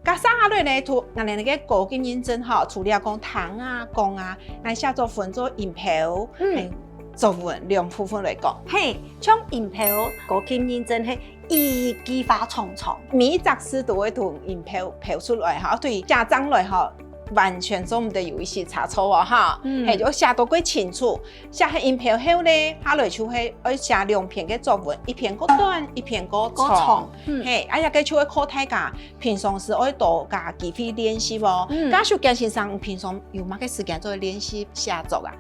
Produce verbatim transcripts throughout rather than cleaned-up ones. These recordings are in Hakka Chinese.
該續下來呢，讀𠊎等个高級認證吼，除了講聽啊、講啊，𠊎寫作分做音標，嗯。欸，作文兩部分來講。嘿，像音標高級認證係一句話長長，每一隻字都會同音標標出來吼，對，寫正來吼，完全做毋得有一息差錯哦哈。嗯。嘿，就寫到較清楚。寫係音標後呢，下來就係愛寫兩篇个作文，一篇較短，一篇較長。較長，嗯。嘿，啊，這个就愛靠大家 平常時愛多加機會練習哦。嗯。該淑娟先生，你平常有麼个時間做練習寫作啊？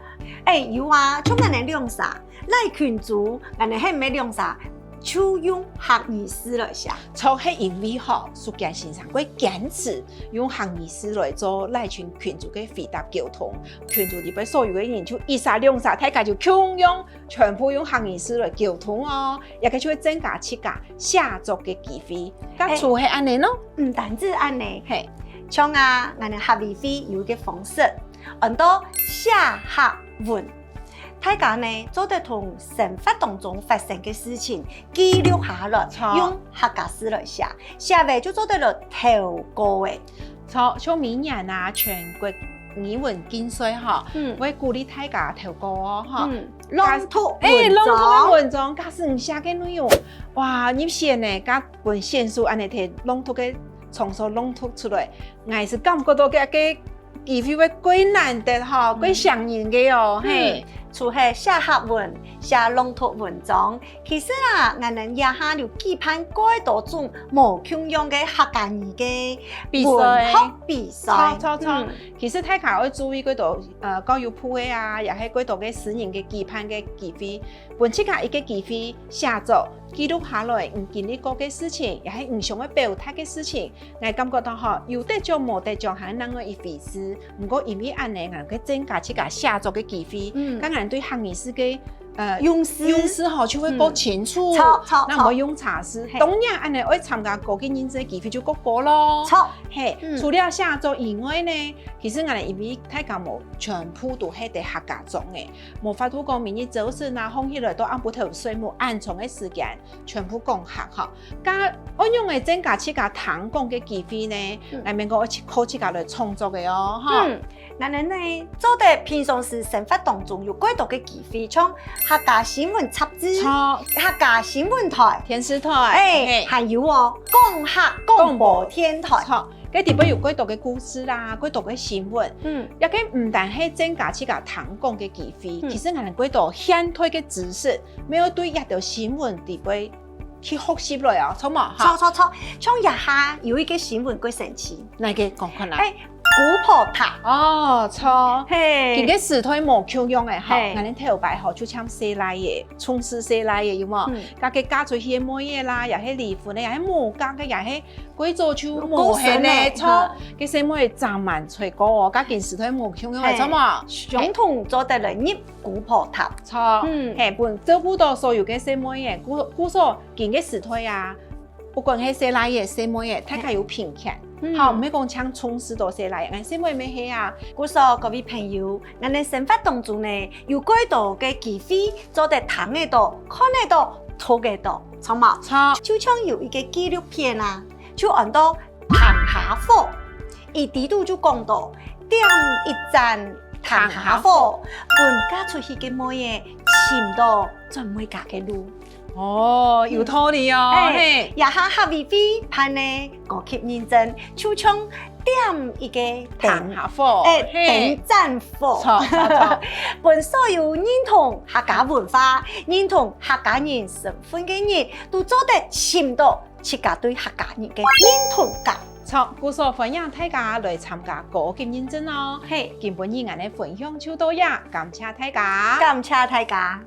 欸，有啊，像𠊎等兩儕，LINE群組，𠊎等係毋係兩儕，就用客語字來寫。就係因為吼，淑娟先生較堅持用客語字來做LINE群群組个回答溝通，群組裡背所有个人就一儕兩儕，大家就共樣 全部用客語字來溝通哦，這个就會增加自家寫作个機會。該就係恁仔咯。毋單止恁仔，嘿。像啊，𠊎等客委會有一个方式，安到寫客文。大家呢，做得同生活當中發生个事情記錄下來，著。用客家字來寫，寫完就做得來投稿欸。著，像明年啊，全國 語文競賽吼，嗯。會鼓勵大家投稿哦，吼。嗯，朗讀欸，文章。朗讀个文章，假使你寫个內容，哇，入選呢，該分選手恁仔在朗讀个場所朗讀出來，𠊎係感覺到該个機會會較難得吼，嗯。較嚮人个哦，嘿。嗯，就係寫客文、寫朗讀文章， 其實啊，𠊎等這下有舉辦蓋多種無共樣个客家語个比賽。文學比賽。著，著，著。嗯。其實大家愛注意幾多，呃，教育部个啊，也係幾多个私人个舉辦个機會，分自家一个機會寫作，記錄下來你經歷過个事情，也係你想愛表達个事情。𠊎感覺到吼，有得獎無得獎還另外一回事。毋過因為恁仔，𠊎个增加自家寫作个機會，嗯。當然對客語字个 呃，用字。用字吼，就會較清楚。嗯。著，著，著。該毋會用差字。嘿。當然，恁仔愛參加高級認證个機會就較高咯。著。嘿，嗯。除了寫作以外呢，其實𠊎等因為大家無全部都係在客家莊欸，無法度講明日朝晨啊，䟘起來到暗晡頭睡目恁長个時間，全部講客吼。該愛仰仔增加自家聽講个機會呢？嗯。𠊎等講愛去靠自家來創作个哦，吼。嗯。 𠊎等呢，做得平常時生活當中有蓋多个機會，像客家新聞雜誌、著。客家新聞台、電視台，欸，嘿。還有哦，講客廣播電台。著，該裡背有蓋多个故事啦，蓋多个新聞。嗯。這个毋單係增加自家聽講个機會，嗯。其實𠊎等蓋多現代个知識，乜愛對這條新聞裡背 去學習來哦，著無？哈。著，著，著，像這下有一个新聞較神奇。哪个講看啊？欸，姑婆塔。哦，著。嘿。今个時代無共樣欸，吼，嘿。𠊎等頭擺吼，就像細倈仔，從事細倈仔，有無？嗯。該个嫁出去个妹仔啦，也係離婚个，也係無嫁个，也係過早就無閒个，過身个，著。哈。該細妹仔長滿吹過哦，該今時代無共樣欸，嘿。著無？總統做得來入 姑婆塔。著，嗯。嘿，分照顧到所有个細妹仔，故，故所今个時代啊，不管係細倈仔、細妹仔，大家有平權。嘿。嗯。好，毋係講淨重視到細倈仔，𠊎細妹乜係啊。故所各位朋友，𠊎等生活當中呢，有蓋多个機會做得聽得到、看得到、讀得到，著無？著。就像有一个紀錄片啊，就安到 聽下火。佢裡肚就講到，點一盞聽下火，分嫁出去个妹仔尋到轉妹家个路。哦，有道理哦，嗯。嘿。這下客委會辦个高級認證，就像點一个燈，聽下火，欸，嘿。燈盞火。著，著，著。分所有認同客家文化、認同客家人身份个人，都做得尋到 自家對客家人个認同感。著，故所歡迎大家來參加高級認證哦。嘿。今晡日𠊎等个分享就到這，感謝大家。感謝大家。